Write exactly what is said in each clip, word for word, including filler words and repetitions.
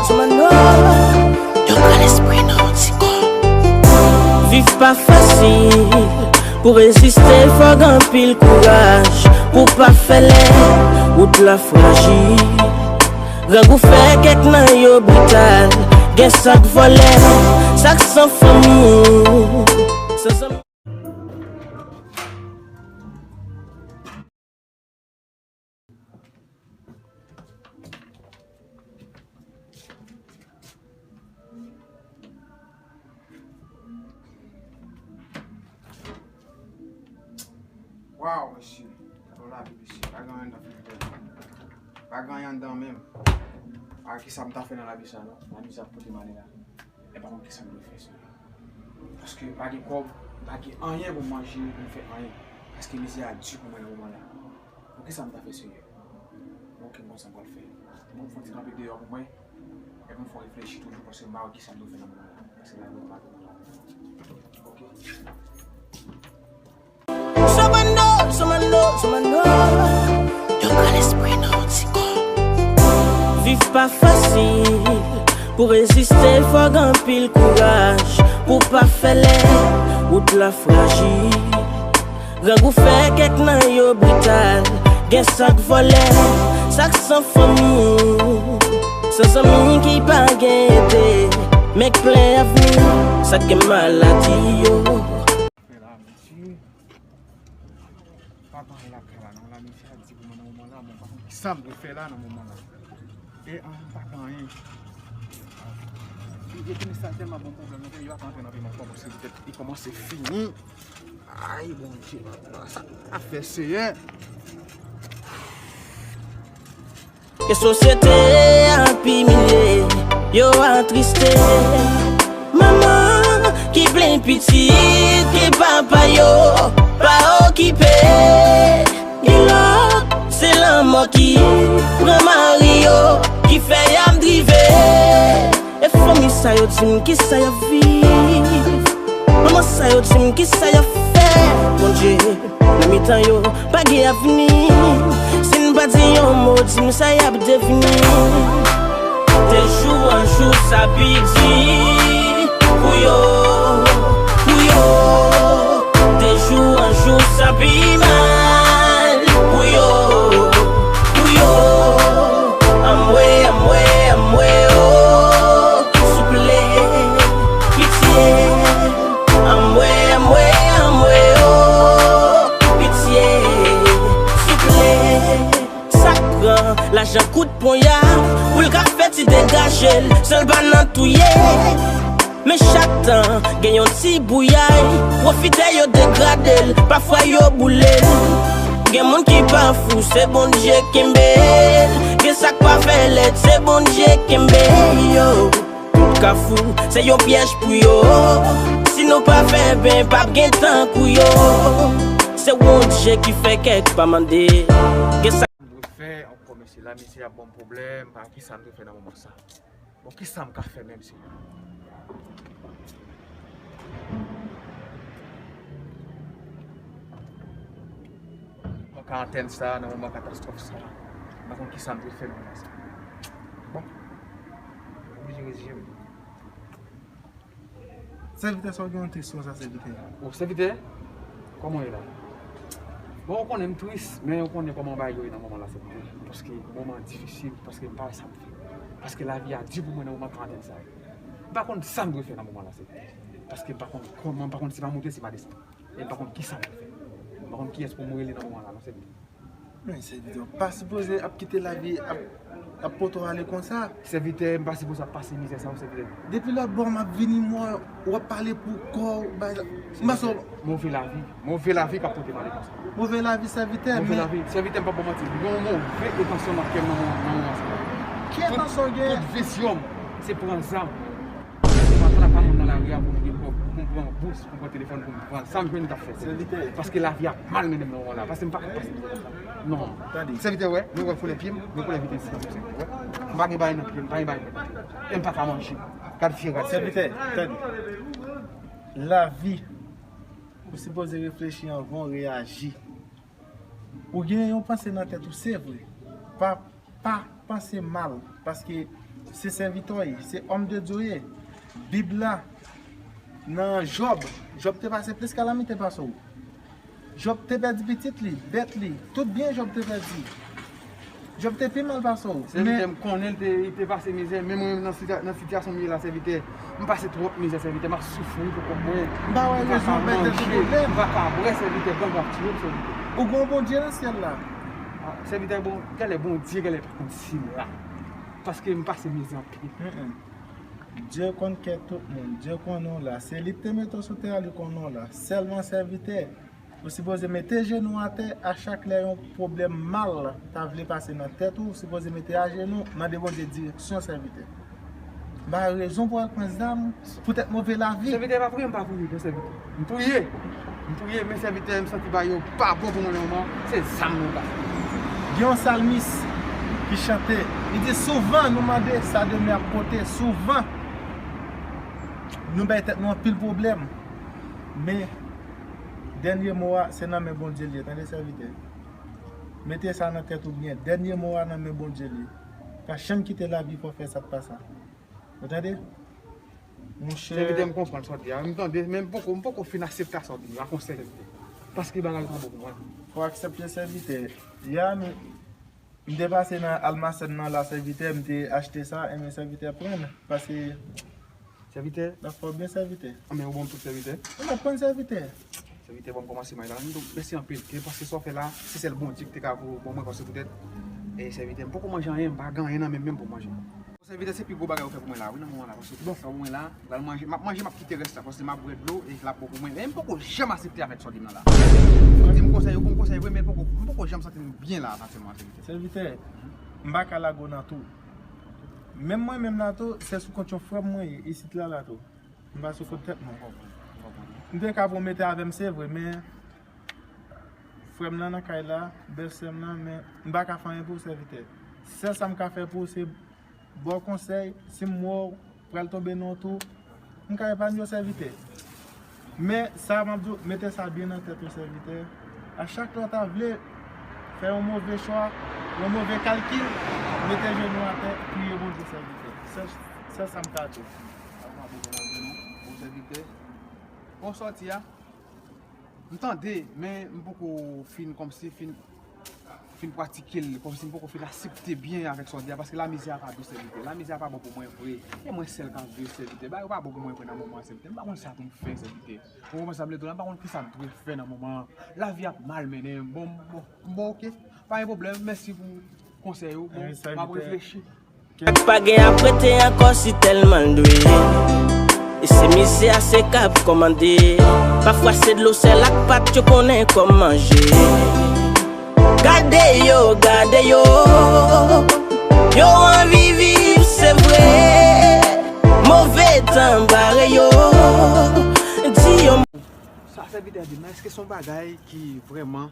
Sou Manno, yo pran lespri nou ti kò. Viv pa fasil, pou reziste fò gen anpil kouraj, pou pa fè lè, wout la frajil. Grangou fè kèk nan yo brital, gen sa k vòlè, sa k san fanmi. San zanmi. Waw, mesye. Gade yon lavi, mesye. Pa gen anyen anndan, frè. Pa gen anyen anndan menm. A, kisa m ta fè nan lavi sa, non? Lavi sa ap pote m ale la. E pa konn kisa m dwe fè, sè. Paske m pa gen kòb, m pa gen anyen pou m manje, pou m fè anyen. Paske mizè a di pou mwen nan moman la. Bon, kisa m ta fè, Senyè? Bon, ok, m konn sa m pral fè. Bon, m fè yon ti kanpe deyò pou mwen. Epi m fè yon reflechi toujou, paske m pa wè kisa m dwe fè nan moman la. Paske lavi a pa twò klè. Ok. Sou Manno, sou Manno, sou Manno. Yo pran lespri nou ti kò. Viv pa fasil, pou reziste fò gen anpil kouraj, pou pa fè lè, wout la frajil. Grangou fè kèk nan yo brital, gen sa k vòlè, sa k san fanmi, san zanmi ki pa gen ede, men k plen avni, sa k gen maladi yo. Fè la, mesye. Pa pale lakay la, non, la, mesye a di pou mwen nan moman la, mwen pa konn kisa m dwe fè la nan moman la. E, an, m pa gen anyen. E, e, sa tèlman bon pwoblèm, non, yo ap antre nan vi m ankò, paske petèt li kòmanse fini. Ay, Bondye, sa a fè, Seyè. Ke sosyete a ap imilye, yo atriste. Manman ki plen pitit, ke papa yo pa okipe. Gen lòt, se lanmò ki pran mari yo, ki fè y ap drive. E fanmi sa yo di m kisa y ap viv. Manman sa yo di m kisa y ap fè. Bondye, nan mitan yo, pa gen avni. Si n pa di yon mo, di m sa y ap devni. De jou an jou, sa pi di pou yo, pou yo. De jou an jou, sa pi mal pou yo, pou yo. Anmwe, anmwe, anmwe, o, souple, pitye. Anmwe, anmwe, anmwe, o, pitye, souple. Sa k pran lajan kout ponya pou l ka fè ti degaje l, sèl pa nan touye. Men chak tan gen yon ti bouyay, pwofitè yo degrade l, pafwa yo boule l. Gen moun ki pa fou, se Bondye kenbe l. Gen sa k pa fè lèd, se Bondye kenbe yo. Tout kafou, se yon pyèj pou yo. Si nou pa fè ben, p ap gen tankou yo. Se Bondye ki fè kèk pa mande. Gen sa. M dwe fè ankò, mesye, la, mesye ap ban m pwoblèm, pa ki sa m dwe fè nan moman sa. Bon, ki sa m ka fè menm, Senyè? Nan karantèn sa, nan moman katastwòf sa, m pa konn ki sa m dwe fè nan moman sa. Bon, oblije reziye m. Sèvitè, sa w gen yon tris konsa, sèvitè? O, sèvitè, kòman w ye la? Bon, ou konnen m tris, men ou konnen kòman bagay yo ye nan moman la, sèvitè. Paske moman an difisil, paske m pa wè sa m fè. Paske lavi a di pou mwen nan moman karantèn sa a. M pa konn sa m dwe fè nan moman la, sèvitè. Paske m pa konn kòman, m pa konn si m a monte, si m a desann. E m pa konn ki sa m dwe fè. M pa konn kiyès pou m rele nan moman la, non, sèvitè. Men sèvitè, w pa sipoze ap kite lavi ap, ap pote w ale konsa. Sèvitè, m pa sipoze ap pase mizè sa yo, sèvitè. Depi lòt bò m ap vini, m wè w ap pale pou kò w, bay, m panse w. Move lavi, move lavi k ap pote m ale konsa. Move lavi, sèvitè, men. Move lavi, sèvitè, m p ap ba w manti. Gen yon move entansyon nan kè m nan moman, nan moman sa. Ki entansyon w genyen? Tout vizyon m, se pran zam. Mwen traka moun nan lari a pou m gen kòb, pou m pran bous, pou m pran telefòn, pou m pran sa m jwenn m t ap fè. Sèvitè. Paske lavi a mal mennen m nan moman la. Paske m pa ka pase. Non. Tande. Sèvitè, wè, nou wè koulè pye m, nou koulè vite isi. Wè. M pa gen bagay nan pye m, m pa gen bagay nan pye m. E m pa ka manje. Gad fye, gad fye. Sèvitè, tande. Lavi, ou sipoze reflechi anvan w reyaji. Ou gen yon panse nan tèt ou, se vre. Pa, pa panse mal, paske Se sèvitè w ye, se òm de Dye w ye. Bib la, nan Jòb, Jòb te pase plis kalamite pase w. Jòb te pèdi pitit li, bèt li, tout byen Jòb te pèdi. Jòb te pi mal pase w. Sèvitè, men m konnen l te, li te pase mizè, men mwen menm nan sitya-, nan sitiyasyon m ye la, sèvitè, m pase twòp mizè, sèvitè, m ap soufri pou kont mwen. M pa wè rezon pou mete sou pwoblèm. M pa ka bwè, sèvitè, gang ap tiye m, sèvitè. Ou gen yon Bondye nan syèl la. Ah, sèvitè, bon, genlè Bondye, genlè pa konn si m la. Paske m pase mizè anpil. Mm, mm. Dye konn kè tout moun. Dye konnen w la. Se li ki te mete w sou tè a, li konnen w la. Sèlman sèvitè, ou sipoze mete jenou w atè a chak lè yon pwoblèm mal ta vle pase nan tèt ou, ou sipoze mete ajenou, mande Bondye direksyon, sèvitè. M pa gen rezon pou al pran zam poutèt move lavi. Sèvitè, pa priye m pa priye, non, sèvitè. M priye. M priye, men sèvitè, m santi bagay yo pa bon pou mwen nan moman. Se zam nou ba. Gen yon salmis ki chante, li di, souvan nou mande sa demen ap pote, souvan nou bay tèt nou anpil pwoblèm. Men, dènye mo a, se nan men Bondye l ye, tande sèvitè. Mete sa nan tèt ou byen, dènye mo a nan men Bondye l ye. Pa janm kite lavi fè w fè sa k pa sa. Ou tande? Monchè. Sèvitè, m konprann sa w di a. M tande, men m poko, m poko fin aksepte sa w di m la, konsèy. Paske bagay yo pa bon pou mwen. Fò w aksepte sèvitè. Ya, men, m te pase nan almasèn nan la, sèvitè, m te achte sa, enben sèvitè pran l. Paske. Sèvitè? L ap fè w byen, sèvitè. Anben, ou ban m tout, sèvitè. Ou mèt pran, sèvitè. Sèvitè, ban m kòmanse may la. M di w mèsi anpil. Ke paske sa w fè la, se sèl Bondye ki te ka pou, pou mwen, paske poutèt, e, sèvitè, m poko manje anyen, m pa gen anyen nan men m menm pou manje. Sèvitè, se pi gwo bagay ou fè pou mwen la, wi, nan moman la. Paske tout sa pou mwen la, m pral manje, m ap manje, m ap kite rès la, paske m ap bwè dlo e l ap bon pou mwen. E m poko janm aksepte avèk sa w di m nan la. Ou di m konsèy, ou bon konsèy vre, men m poko, m poko janm santi m byen la, aktyèlman, sèvitè. Sèvitè, m pa ka lage w nan tou. Menm mwen menm la tou, se sou kont yon frè m mwen ye, isit la la tou. M pa sou kont tèt mwen. M te ka pwomete avè m, se vre, men frè m nan nan kay la, bèlsè m nan, men m pa ka fè anyen pou w, sèvitè. Sèl sa m ka fè pou w, se ba w konsèy, si m wè w pral tonbe nan yon twou, m ka epanye w, sèvitè. Men sa m ap di w, mete sa byen nan tèt ou, sèvitè. A chak lè w ta vle fè yon move chwa, yon move kalkil, mete jenou atè, priye Bondye, sèvitè. Sèl, sèl sa m ka di w. Bon sèvitè. Bon sòti a. M tande, men m poko fin kòmsi fin, fin pratike l, kòmsi m poko fin aksepte byen avèk sa w di a, paske lamizè a pa dous, sèvitè. Lamizè a pa bon pou mwen vre. E mwen sèl k ap viv, sèvitè. Bagay yo pa bon pou mwen vre nan moman an, sèvitè. M pa konn sa pou m fè, sèvitè. Ou konprann sa m vle di w la, m pa konn kisa m dwe fè nan moman an. Lavi ap mal mennen m. Bon, bon, bon, oke. Pa gen pwoblèm. Mèsi pou konsèy ou. Bon, m ap reflechi. Nèg pa gen ap rete ankò si tèlman l dwe. E se mizè a se k ap kòmande. Pafwa se dlo sèl ak pat yo konnen kòm manje. Gade yo, gade yo. Yo anvi viv, se vre. Move tan bare yo. Di yo. Sa sèvitè a di m nan, èske se yon bagay ki vrèman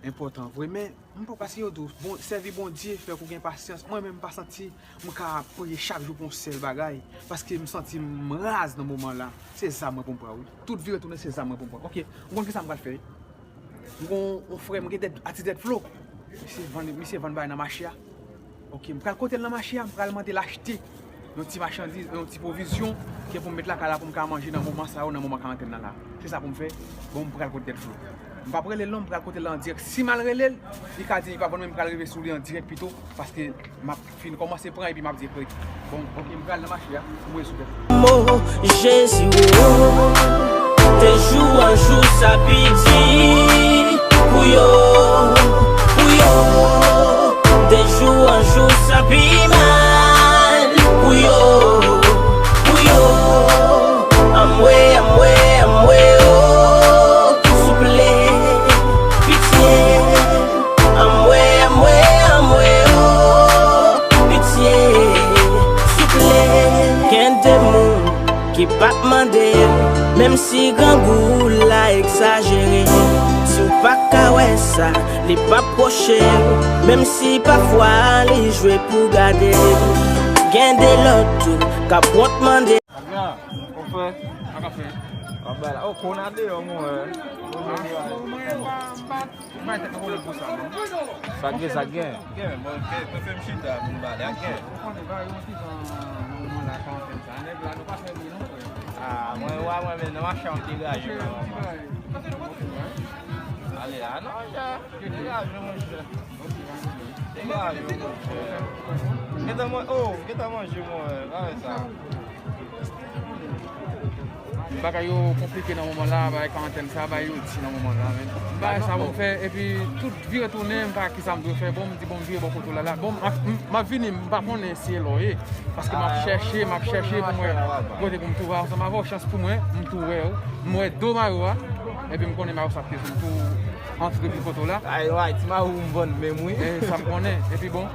enpòtan vre? Men m pa, paske yo di w, bon, sèvi Bondye fè k ou gen pasyans. Mwen menm, m pa santi m ka priye chak jou pou yon sèl bagay, paske m santi m raz nan moman la. Se zam mwen pou m pran, wi. Tout vire tounen, se zam mwen pou m pran. Oke, ou konn kisa m pral fè? M gon yon frè m gen dèt, a ti dèt flo. Misye vann, misye vann bagay nan mache a. Oke, m pral kote l nan mache a, m pral mande l achte yon ti machandiz, yon ti pwovizyon, ke pou m met lakay la pou m ka manje nan moman sa yo, nan moman karantèn nan la. Se sa pou m fè. Bon, m pral kote dèt flo. M p ap rele l non, m pral kote l la an dirèk. Si m al rele l, li ka di li pa vann, men m pral rive sou li an dirèk pito, paske m ap fin kòmanse pran epi m ap di, bon, oke, m pral nan mache a, pou mwen sou tèt. Mo Jezi wo, de jou an jou sa pi di pou yo, pou yo, de jou an jou sa pi mal pou yo, pou yo. Anmwe, anmwe, anmwe, o, souple, pitye. Anmwe, anmwe, anmwe, o, pitye, souple. Gen de moun ki p ap mande w, menm si grangou la egzajere. Si w pa ka wè sa, li p ap pwoche w, menm si pafwa li jwe pou gade w. Gen de lòt tou k ap wont mande. Abra, ou fè? Sa k ap fè? Anba la. Oh, kona deyò, mon. Mwen pa, mwen pa, mwen pa tèt nan pwoblèm pou sa, non. Sa gen, sa gen. Gen, bon, fè, fè, fè m chita pou m pale ak gen. Ou konnen ba yo ti jan nan moman la, karantèn sa. Nèg la, nou pa fè bri, non, frè. Ah, mwen, wa, mwen, men nan machin an degaje, la. Ale, ah, non, ja. Degaje, monchè. Degaje, monchè. Gentan man-, oh, gentan manje, mwen, pa fè sa. Bagay yo konplike nan moman la, bagay karantèn sa, bagay yo di nan moman la, men. Bagay sa pou m fè, epi tout vire tounen, m pa ki sa m dwe fè, bon, m di, bon, m vire bò kote w la, la. Bon, m ap, m, m ap vini, m pa konnen si e lò ye. Paske m ap chèche, m ap chèche pou mwen kote pou m tou wè ansanm avè w. Chans pou mwen, m tou wè w. M wè do Mayo a, epi m konnen Mayo sa te sou m tou antre pou kote w la. Ay, ay, ti Mayo m vann menm, wi. E sa m konnen. Epi bon,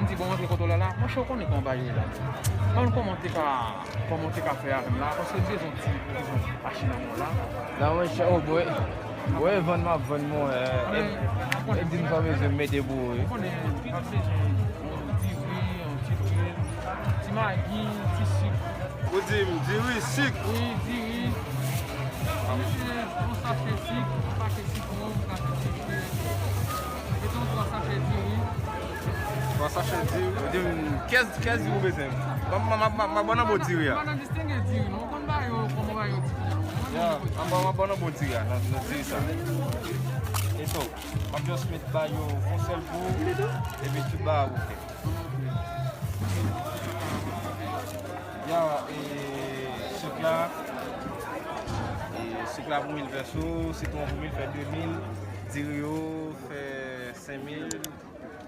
m di, bon, antre kote w la, la. Monchè, w konnen kòman bagay yo ye la. Ban m kòman w te ka, kòman w te ka fè avè m la, paske m bezwen ti, m bezwen machin nan men w la. Nan, monchè, oh, boy. Wi, vann m ap vann, mon, eh, e, e di m sa w bezwen m mete pou ou, wi. Ou konnen, m ap bezwen yon diri, yon ti lwil, ti magi, ti sik. Ou di m diri, sik? Wi, diri. Yon sachè sik, yon pakèt sitwon, yon pakèt sitwon. Mete yon twa sachè diri. Twa sachè diri. Ou di m kèz, kèz diri ou bezwen? M, m, m, m, m ap ba w nan bon diri a. M pa nan distenge diri, non. Ou konn ba yo, kòman ba yo diferan. Ya, m ap ba w, m ap ba w nan bon diri a, nan, nan diri sa. E so, m ap just met ba yo yon sèl kou, epi tout ba a bouke. Ya, e, sik la, e, sik la pou mil pèso, sitwon pou mil fè de mil, diri yo fè senk mil.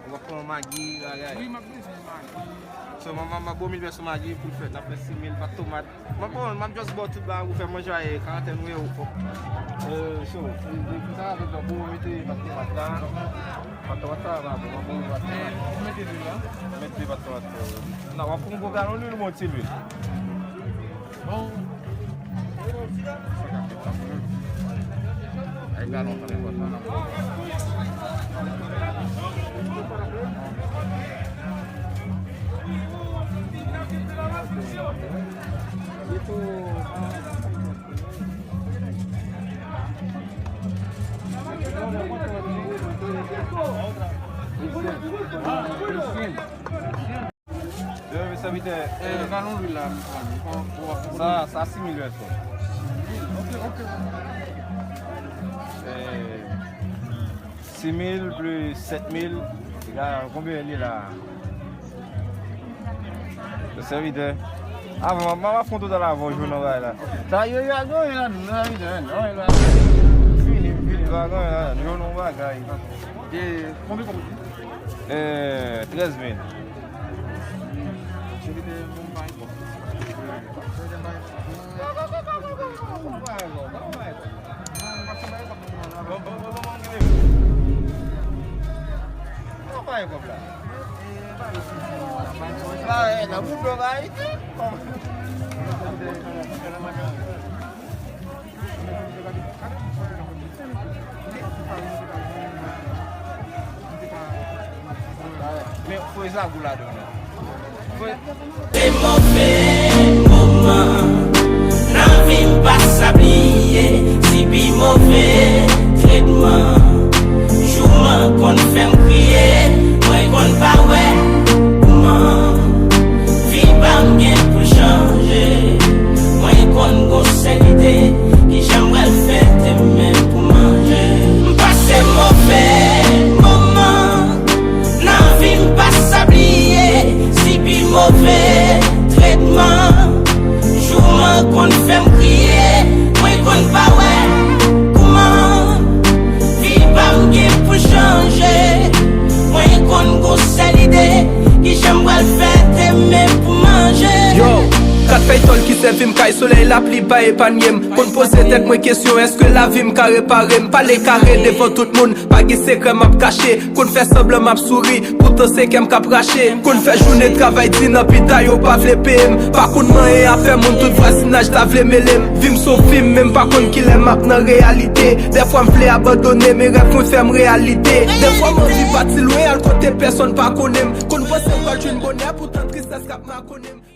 Ou ap pran magi, bagay. Wi, m ap bezwen magi. So, m, m, m ap ba w mil pèso magi pou l fè, n ap fè sis mil, pat tomat. M ap, bon, m ap just ba w tout bagay pou fè manje a, e, karantèn, wi, ou, ou. E, so, e, e, pou sa, avèk la, pou mete pat tomat la. Pat tomat sa, va bon, m ap ba w pat tomat. E, ou mete lwil la? Mete pat tomat, e, nan, w ap pran yon gwo galon lwil, yon ti lwil. Bon. Ay, galon sa enpòtan nan. Yo, men sèvitè, e, e, galon lwil la, m pran li. Sa, sa sis mil pèso. Ok, ok. E, sis mil plis sèt mil, egal konbyen li la? Sèvitè. Avan, m ap, m ap fè yon total avan w jwenn nan bagay la. Sa yo, yo, yo, yo, sèvitè, yo, yo, yo. Fini, fini. Yo, yo, yo, jwenn yon bagay. E, konbyen kòb ou di? E, trèz mil. Men, fò e sa gou ladan, non. Fò e- Te move moman nan vi m, pa sa bliye, sibi move tretman. Jou m an konn fè m kriye, mwen konn pa wè kouman. Vi pa m gen pou chanje. Mwen konn gon sèl ide ki jan m pral fè demen pou manje. M pase move moman nan vi m, pa sa bliye, sibi move tretman. Jou m an konn fè m kriye, mwen konn pa wè kouman. Vi pa m gen pou chanje. Mwen konn gon sèl ide, kijan m pral fè demen pou manje. Yo, kat fèy tòl ki sèvi m, kay solèy lapli pa epanye m. Konn poze tèt mwen kesyon, èske lavi m ka repare m? Pale kare devan tout moun, pa gen sekrè m ap kache. Konn fè sanblan m ap souri, poutan se kè m k ap rache. Konn fè jounen travay di nan pita yo pa vle peye m. Pa konn manyen afè moun, tout vwazinaj ta vle mele m. Vi m s on fim, men m pa konn kilè m ap nan reyalite. Dèfwa m vle abandone, men rèv mwen fè m reyalite. Dèfwa m anvi pati lwen, al kote pèsonn pa konnen m. Konn panse m pral jwenn bonè, poutan tristès k ap makonnen m.